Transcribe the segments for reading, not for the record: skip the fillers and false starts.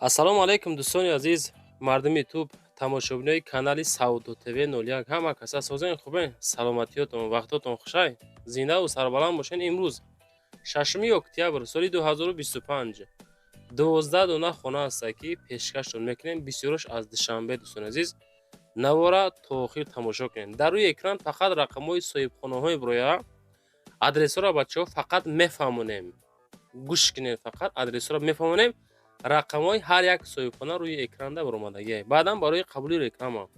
Ассалому алайкум, дӯстони азиз, мардуми Ютуб, тамошобинои канали Савдо ТВ 01. Ҳама каса созен, хубен, саломатиётон, вақтотон хушай, зиндаву сарбаланд бошен. Имрӯз 6 октябр соли 2025, 12 дона хона ҳаста, ки пешкаштон мекунем, бисёрош аз Душанбе. Дӯстони азиз, навора то охир тамошо кунед. Дар рӯи экран фақат рақамҳои соҳибхонаҳои бироя, адресҳоро, бачаҳо, фақат мефаҳмонем. Гӯш кунед, фақат адресҳоро мефаҳмонем. Рақамҳои ҳар як соҳибхона рӯи экранда баромадагиа. Баъдан барои қабули реклама,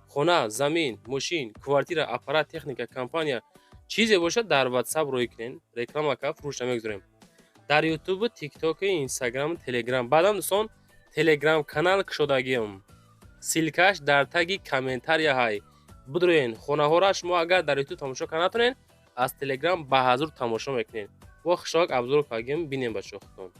хона, замин, мошин, квартира, аппарат, техника, компания, чизе бошад, дар Ватсап рӯй кунед. Реклама ка фурӯшта мегузорем дар Ютубу, Тиктоку, Инстаграму, Телеграм. Баъдан, дӯстон, Телеграм канал кушодагиам, ссылка ш дар таги комментария ҳай. Бидроен, хонаҳоро шумо агар дар Ютуб тамошо карда натонед, аз Телеграм ба ҳазур тамошо мекунед. Бо хушрок обзор кардагим, бинем, бачаҳо, худтон.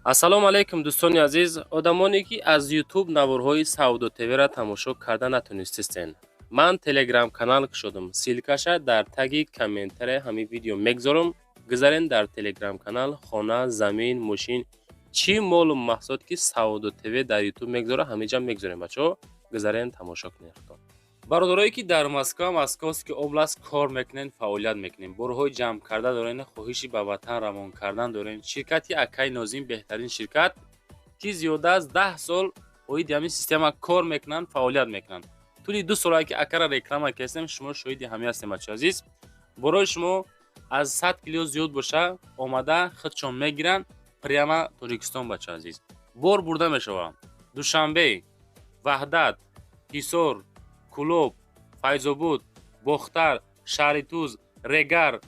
Ассалому алайкум, дӯстони азиз, одамоне ки аз Ютуб наворҳои Савдо ТВ-ра тамошо карда натонистистен. Ман Телеграм канал кушодам, ссылка ша дар таги комментария ҳамин видео мегузорам. Гузарен дар Телеграм канал. Хона, замин, мошин, чӣ молу маҳсулот ки Савдо ТВ дар Ютуб мегузора, ҳамиҷа мегузорем. Бачаҳо, гузарен, тамошо кунед худтон. Бародарое ки дар Москва, Московский область кор мекунед, фаъолият мекунед, борҳои ҷамъ карда дорен, хоҳиши ба ватан равон кардан дорен, ширкати акаи Нозим беҳтарин ширкат, ки зиёда аз 10 сол оиди ҳамин система кор мекунанд, фаъолият мекунанд. Тӯли 2 солае ки акара реклама кардем, шумо шоҳиди ҳамин ҳастем. Бачаи азиз, борои шумо аз 100 кило зиёд боша, омада худшон мегиранд прямо Тоҷикистон. Бачаи азиз, бор бурда мешавад Душанбе, Ваҳдат, Ҳисор, Кӯлоб, Файзобод, Бохтар, Шаҳритуз, Регар,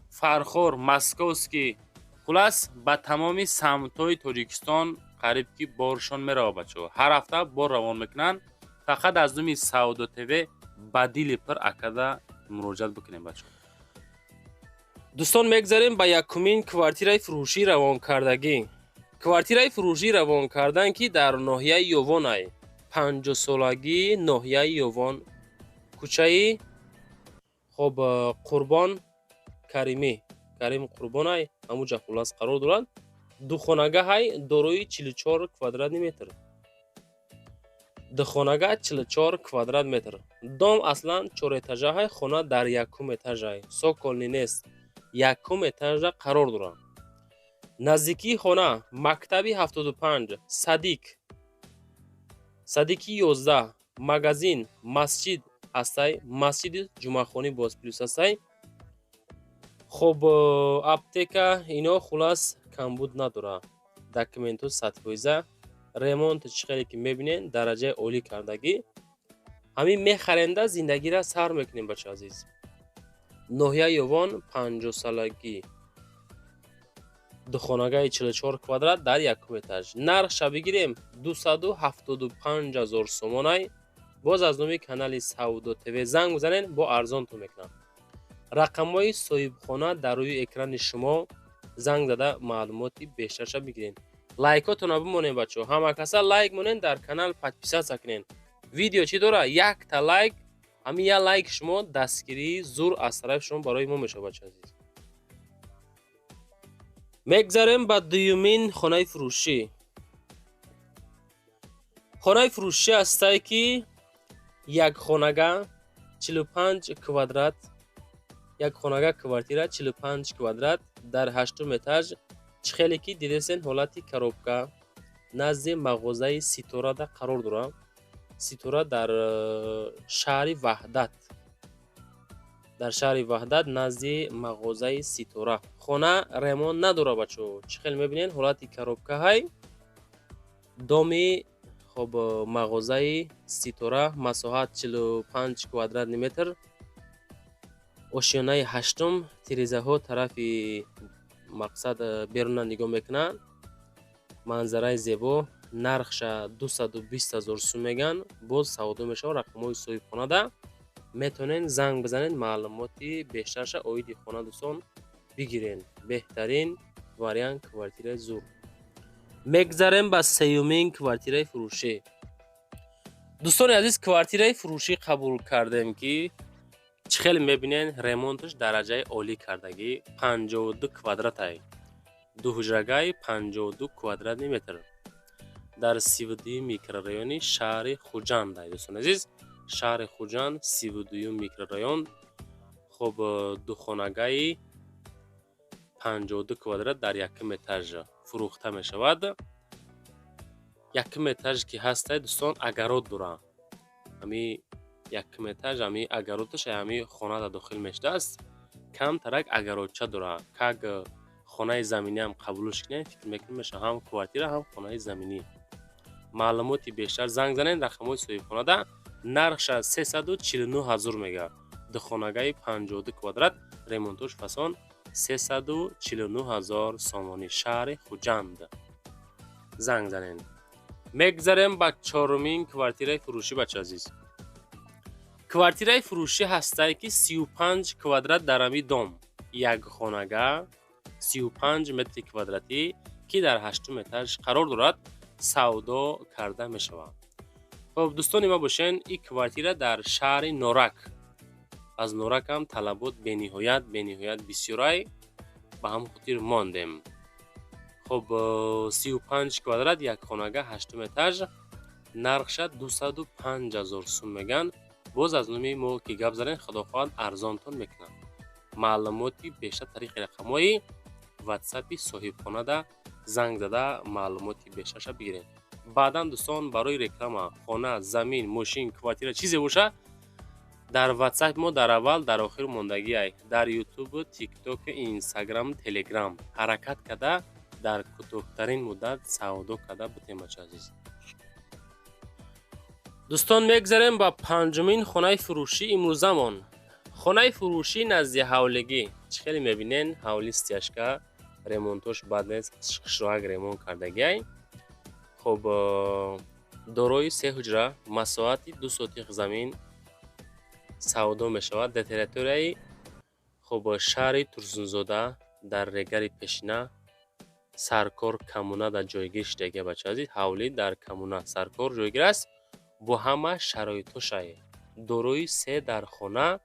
Фархор, Московский, хулас, ба тамоми самтҳои Тоҷикистон қариб ки боршон мерава. Бачаҳо, ҳар ҳафта бор равон мекунанд. Фақат аз номи Савдо ТВ ба дили пир акада муроҷиат бикунем, бачаҳо. Дӯстон, мегзарем ба якумин квартираи фурӯшӣ равонкардагӣ. Квартираи фурӯшӣ равон кардан, ки дар ноҳияи Ёвонай, 50-солагии ноҳияи Ёвон, кӯчаи, хоб, Қурбон Каримӣ, Карим Қурбонай, ҳамуҷа хулас қарор дорад. Духонагаҳай, дорои 44 квадратный метр. Духонага, 44 квадрат метр. Дом аслан чорэтажаҳай, хона дар якум этажай, цокольный нест, якум этажа қарор дорад. Наздикии хона мактаби 75, садик, садики 11, магазин, масҷид ҳастай, масҷиди ҷумъахонӣ боз плюс ҳастай. Хоб, аптека, ино, хулас, камбуд надорад. Документҳо 100%, ремонт, чӣ хеле ки мебинед, дараҷаи олӣ кардагӣ. Ҳамин мехаренда, зиндагиро сар мекунем, бача азиз. Ноҳияи Ёвон, 50-солагӣ, духонагаи 44 квадрат дар якум этаж. Нархша бигирем, 275 000 сомонай. Боз аз номи канали Савдо ТВ занг бизанед, бо арзонтон мекунам. Рақамҳои соҳибхона дар рӯи экрани шумо, занг зада маълумоти бештарша бигиред. Лайкотонро бимонед, бачаҳо, ҳама каса лайк монед, дар канал подписаться кунед. Видео чӣ дора? Якта лайк. Ҳамин як лайк шумо дастгирии зур аз тарафи шумо барои мо мешавад, бача азиз. Мегзарем ба дуюмин хонаи фурӯшӣ. Хонаи фурӯшӣ ҳастае, ки якхонага, 45 квадрат, якхонага квартира, 45 квадрат, дар ҳаштум этаж. Чӣ хеле ки дидесен, ҳолати коробка, назди мағозаи Ситорада қарор дорад. Ситора дар шаҳри Ваҳдат, дар шаҳри Ваҳдат, назди мағозаи Ситора. Хона ремонт надорад, бачаҳо. Чӣ хел мебинед, ҳолати коробка ҳай. Доми, хоб, мағозаи Ситора, масоҳат 45 квадратный метр, ошёнаи ҳаштум. Тирезаҳо тарафи, мақсад, беруна нигоҳ мекунанд, манзараи зебо. Нархша 220 000 сум мегӯянд, боз савдо мешавад. Рақамҳои соҳибхонада метавонед занг бизанед, маълумоти бештарша оиди хона, дӯстон, бигиред. Беҳтарин вариант, квартираи зур. Мегзарем ба сеюмин квартираи фурӯшӣ. Дӯстони азиз, квартираи фурӯшӣ қабул кардем, ки чӣ хеле мебинед, ремонташ дараҷаи олӣ кардагӣ, 52 квадратай, дуҳуҷрагаи, 52 квадратный метр. Дар 32-юм микрорайони шаҳри Хуҷанд, дӯстони азиз, шаҳри Хуҷанд, 32-юм микрорайон. Хуб, духонагаи 52 квадрат дар якум этаж фурӯхта мешавад. Якум этаж ки ҳастай, дӯстон, огород дора. Ҳами якум этаж, ҳами огородаш ҳами хонада дохил мешудааст. Камтарак огородча дора. Как хонаи заминиам қабулш кунем, фикр мекунем, мешавад ҳам квартира, ҳам хонаи заминӣ. Маълумоти бештар занг занед рақамҳои соҳибхонада. Нархша 349 000 мега. Духонагаи 52 квадрат, ремонтош фасон, 349 000 сомонӣ, шаҳри Хуҷанд, занг занед. Мегзарем ба чорумин квартираи фурӯшӣ. Бача азиз, квартираи фурӯшӣ ҳастае, ки 35 квадрат дар ҳами дом, якхонага, 35 метри квадратӣ, ки дар ҳаштум этаж қарор дорад, савдо карда мешавад. Хуб, дӯстони ма бошен, ин квартира дар шаҳри Норак. Аз Норакам талабот бениҳоят, бениҳоят бисёрай, ба ҳамон хотир мондем. Хуб, 35 квадрат, якхонага, ҳаштум этаж, нархша 205 000 сум меган. Боз аз номи мо ки гап занем, худо хоҳад, арзонтон мекунад. Маълумоти бештар тариқи рақамҳои ватсапи соҳибхонада занг зада, маълумоти бештарша бигиред. Баъдан, дӯстон, барои реклама, хона, замин, мошин, квартира, чизе боша, дар ватсапи мо дар аввал, дар охир мондагиай. Дар Ютубу, Тиктоку, Инстаграму, Телеграм ҳаракат карда, дар кӯтоҳтарин муддат савдо карда бутем, бача азиз. Дӯстон, мегзарем ба панҷумин хонаи фурӯшӣ имрӯзамон. Хонаи фурӯшӣ назди ҳавлигӣ. Чӣ хеле мебинен, ҳавли стяжка, ремонтош бад нест, хушроак ремонт кардагиай. Хуб, дорои се ҳуҷра, масоҳати 2 сотих замин савдо мешавад дар территорияи, хуб, шаҳри Турсунзода, дар Регари пешина, Саркор коммуна дар ҷойгир шудагия. Бача азиз, ҳавлӣ дар коммуна Саркор ҷойгир аст, бо ҳама шароитҳошай, дорои се дархона,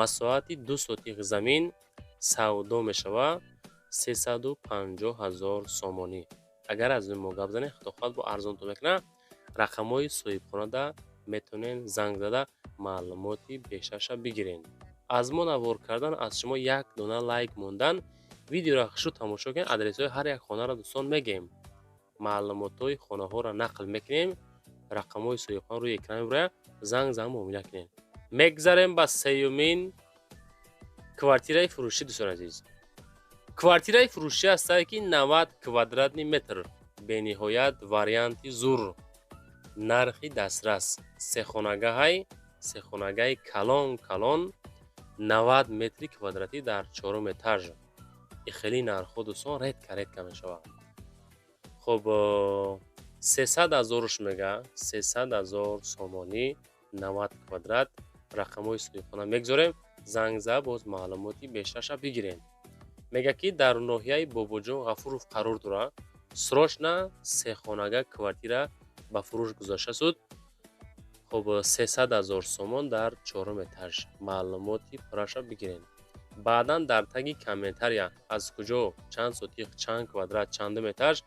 масоҳати 2 сотих замин, савдо мешавад 350 000 сомонӣ. Агар аз мо гап занед, худо хоҳад, бо арзонтон мекунад. Рақамҳои соҳибхонада метавонед занг зада, маълумоти бештарша бигиред. Аз мо навор кардан, аз шумо як дона лайк мондан. Видеоро хушрӯ тамошо кунед. Адресҳои ҳар як хонаро, дӯстон, мегӯем, маълумотҳои хонаҳоро нақл мекунем. Рақамҳои соҳибхона рӯи экран мебарояд, занг зада, муомила кунед. Мегзарем ба сеюмин квартираи фурӯшӣ. Дӯстони азиз, квартираи фурӯшӣ ҳастае, ки 90 квадратный метр, бениҳоят варианти зур, нархи дастрас, сехонагаҳай, сехонагаи калон калон, 90 метри квадратӣ дар чорум этаж. И хеле нархҳо, дӯстон, редко, редко мешавад. Хуб, 300 000-ш мега, 300 000 сомонӣ, 90 квадрат. Рақамҳои соҳибхона мегузорем, занг зада, боз маълумоти бештарша бигирем. Мега, ки дар ноҳияи Бобоҷон Ғафуров қарор дорад. Срочно сехонага квартира ба фурӯш гузошта шуд. Хуб, 300 000 сомон дар чорум этаж. Маълумоти пурраша бигирем. Баъдан дар таги комментария аз куҷо, чанд сотих, чанд квадрат, чандум этаж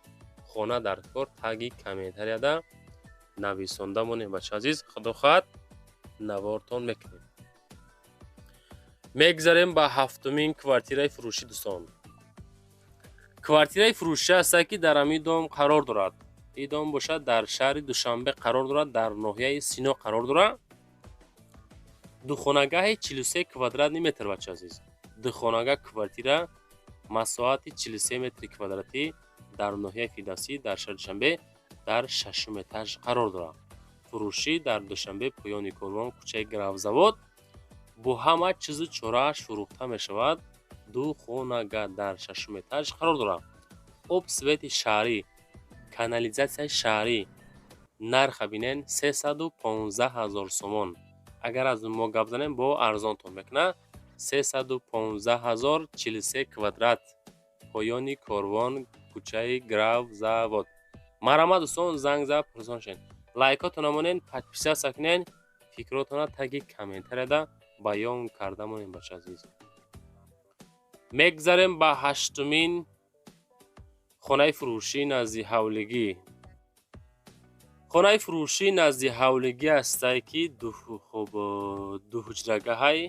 хона дар кор, таги комментарияда нависонда монем. Бача азиз, худо хоҳад, навортон мекунем. Мегзарем ба ҳафтумин квартираи фурӯшӣ. Дӯстон, квартираи фурӯшӣ ҳастад, ки дар ҳамин дом қарор дорад. Ин дом бошад, дар шаҳри Душанбе қарор дорад, дар ноҳияи Сино қарор дорад. Духонагаҳи 43 квадратный метр. Бача азиз, духонага квартира, масоҳати 43 метри квадратӣ, дар ноҳияи Фирдавсӣ, дар шаҳри Душанбе, дар шашум этаж қарор дорад. Фурӯшӣ дар Душанбе, поёни корвон, кӯчаи Графзавод, бо ҳама чизу чорааш фурӯхта мешавад. Ду хонага дар шашум этаж қарор дорад. Об, свети шаҳрӣ, канализатсияи шаҳрӣ. Нарха бинен, 315 000 сомон. Агар аз мо гап занем, бо арзонтон мекунад. 315 000, 43 квадрат, поёни корвон, кӯчаи Графзавод. Марҳамат, дӯстон, занг зада, пурсон шавед. Лайкотона монед, подписаться кунед, фикротона таги комментарияда баён карда монед. Бача азиз, мегзарем ба ҳаштумин хонаи фурӯшӣ назди ҳавлигӣ. Хонаи фурӯшӣ назди ҳавлигӣ ҳастае, ки хуб, дуҳуҷрагаҳай,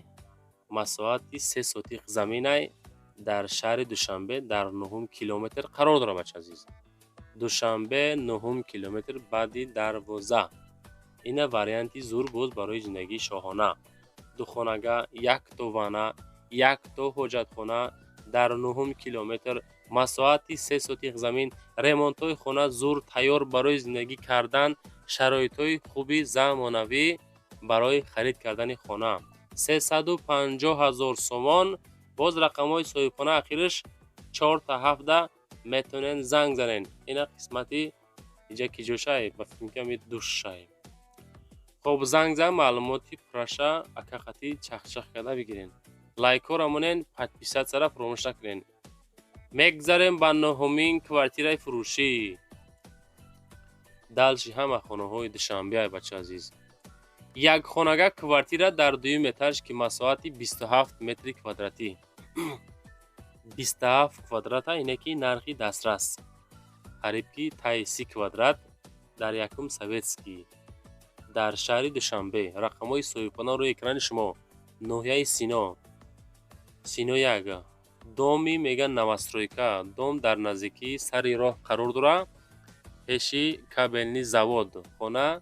масоҳати 3 сотих заминай, дар шаҳри Душанбе дар нуҳум километр қарор дорад. Бача азиз, Душанбе, нуҳум километр, баъди дарвоза. Ина варианти зур боз барои зиндагии шоҳона. Духонага, якто ванна, якто ҳоҷатхона, дар нуҳум километр, масоҳати 3 сотих замин, ремонтҳои хона зур, тайёр барои зиндагӣ кардан, шароитҳои хуби замонавӣ. Барои харид кардани хона 350 000 сомон. Боз рақамҳои соҳибхона ахираш чорта ҳафта, метавонен занг занен. Ина қисмати иҷа ки ҷошай, ба фикр мекунам, душшай. Хоб, занг зан, маълумоти пурраша акақати чахчах карда бигирен. Лайкҳоро монен, подписаться ра фаромӯш накунен. Мегзарем ба нуҳумин квартираи фурӯшӣ. Дальше ҳама хонаҳои Душанбе ай, бача азиз. Якхонага квартира дар дуюм этаж, ки масоҳати 27 метри квадратӣ, 27 квадрата, ине ки нархи дастрас, қариб ки таи 30 квадрат, дар якум Советский, дар шаҳри Душанбе. Рақамҳои соҳибхона рӯи экрани шумо. Ноҳияи Сино, Сино як, доми меган новостройка. Дом дар наздикии сари роҳ қарор дорад, пеши кабельный завод. Хона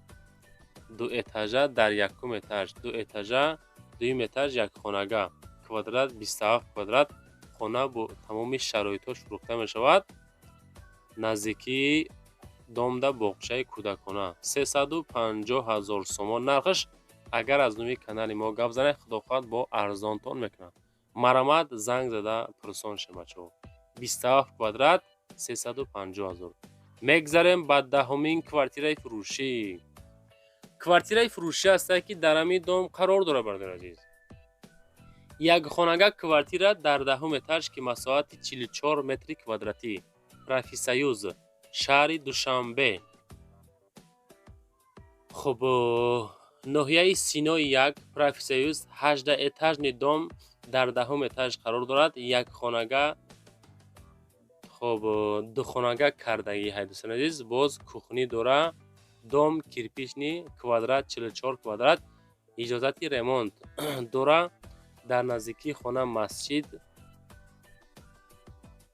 дуэтажа, дар якум этаж, дуэтажа, дуюм этаж, якхонага, квадрат 27 квадрат. Хона бо тамоми шароитҳош фурӯхта мешавад. Наздикии домда боғчаи кӯдакона. 350 000 сомон нархаш. Агар аз номи канали мо гап занед, худо хоҳад, бо арзонтон мекунад. Марамат, занг зада пурсон шед, бачаҳо. 27 квадрат, 350 000. Мегзарем ба даҳумин квартираи фурӯшӣ. Квартираи фурӯшӣ ҳастае, ки дар ҳамин дом қарор дорад, бародари азиз. Якхонага квартира дар даҳум этаж, ки масоҳати 44 метри квадратӣ, Профсоюз, шаҳри Душанбе, хуб, ноҳияи Синои як, Профсоюз, ҳаждаэтажный дом, дар даҳум этаж қарор дорад. Якхонага, хуб, духонага кардагӣ ҳай, дӯстони азиз. Боз кухня дора. Дом кирпичный, квадрат 44 квадрат, иҷозати ремонт дора. Дар наздикии хона масҷид,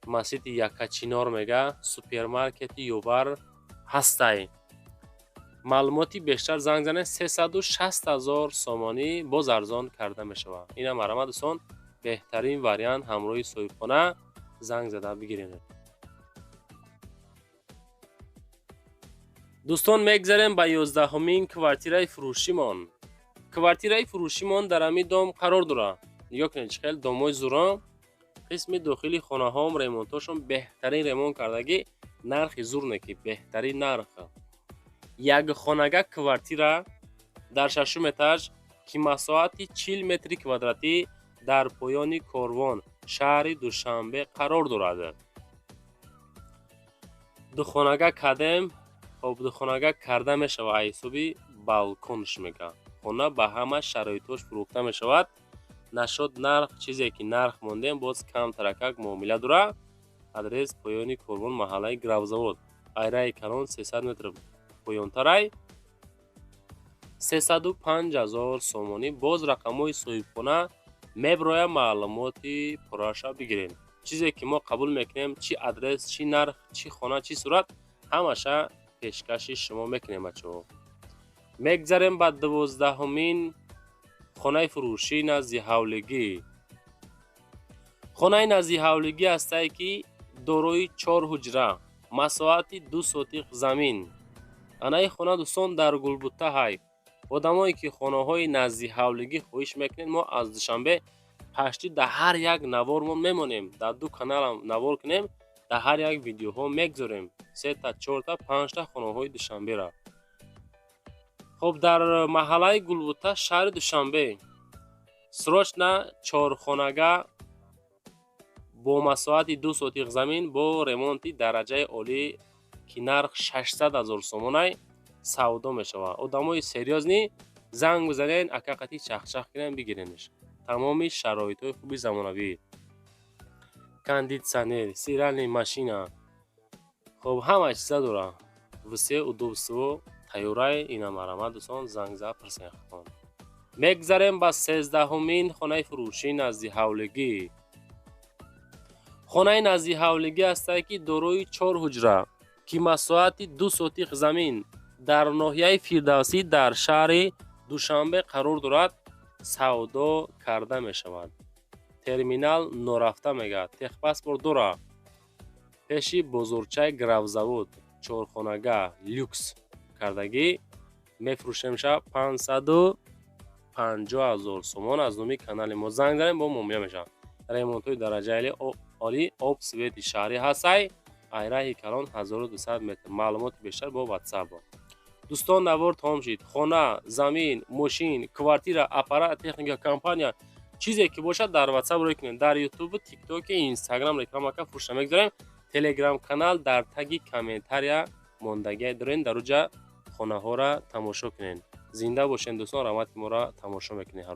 масҷиди Якачинор мега, супермаркети Ювар ҳастай. Маълумоти бештар занг занед. 360 000 сомонӣ, боз арзон карда мешавад. Ина марҳамат, дӯстон, беҳтарин вариант, ҳамроҳи соҳибхона занг зада бигиред. Дӯстон, мегзарем ба 11-умин квартираи фурӯшимон. Квартираи фурӯшимон дар ҳамин дом қарор дорад. Нигоҳ кунед, чӣ хел домҳои зурон. Қисми дохили хонаҳом ремонтҳошон беҳтарин ремонт кардагӣ, нархи зур не ки беҳтарин нарх. Якхонага квартира дар шашум этаж, ки масоҳати 40 метри квадратӣ, дар поёни Корвон, шаҳри Душанбе қарор дорад. Духонага кардем, хоб, духонага карда мешавад, аз ҳисоби балконш мега. Хона ба ҳама шароитҳош фурӯхта мешавад. Нашод нарх, чизе ки нарх мондем, боз камтаракак муомила дорад. Адрес: поёни Корвон, маҳаллаи Гравзавод, айраи калон 300 метр поёнтарай. 305 000 сомонӣ. Боз рақамҳои соҳибхона меброяд, маълумоти пурраша бигирем. Чизе ки мо қабул мекунем, чӣ адрес, чӣ нарх, чӣ хона, чӣ сурат, ҳамаша пешкаши шумо мекунем, бачаҳо. Мегзарем ба 12-умин хонаи фурӯшӣ назди ҳавлигӣ. Хонаи назди ҳавлигӣ ҳастае, ки дорои чор ҳуҷра, масоҳати 2 сотих замин. Анаи хона, дӯстон, дар Гулбута ҳай. Одамое ки хонаҳои назди ҳавлигӣ хоҳиш мекунед, мо аз Душанбе паштӣ дар ҳар як навормон мемонем. Дар ду каналам навор кунем, дар ҳар як видеоҳо мегзорем сета, чорта, панҷта хонаҳои Душанбера. Хоб, дар маҳаллаи Гулбута, шаҳри Душанбе, срочно чорхонага бо масоҳати 2 сотих замин, бо ремонти дараҷаи олӣ, ки нарх 600 000 сомонай, савдо мешавад. Одамои серьёзный занг бизанед, акақати чахчах кунем, бигиренш. Тамоми шароитҳои хуби замонавӣ: кондитсионер, стиральный машина, хоб, ҳама чиза дорад. Все удобство. Тайёрай ина, марҳамат, дӯстон, занг зада пурсен худтон. Мегзарем ба 13-ҳумин хонаи фурӯшӣ назди ҳавлигӣ. Хонаи назди ҳавлигӣ ҳастае, ки дорои чор ҳуҷра, ки масоҳати 2 сотих замин дар ноҳияи Фирдавсӣ, дар шаҳри Душанбе қарор дорад, савдо карда мешавад. Терминал норафта мегӯяд, техпаспорт дора, пеши бозорчаи Гравзавод, чорхонага люкс кардагӣ. Мефурӯшемша 550 000 сомон. Аз номи канали мо занг занем, бо муомила мешавад. Ремонтҳои дараҷаи олӣ, об, свети шаҳрӣ ҳастай, айраҳи калон 1200 метр. Маълумоти бештар бо Ватсап. Дӯстон, навор тамом шид. Хона, замин, мошин, квартира, аппарат, техника, компания, чизе ки бошад, дар Ватсап рӯй кунед. Дар Ютубу, Тиктоки, Инстаграм реклама ка фурӯша мегузорем. Телеграм канал дар таги комментария мондагия дорем, дар уҷа хонаҳоро тамошо кунед. Зинда бошед, дӯстон, раҳмат, ки моро тамошо мекунед ҳар.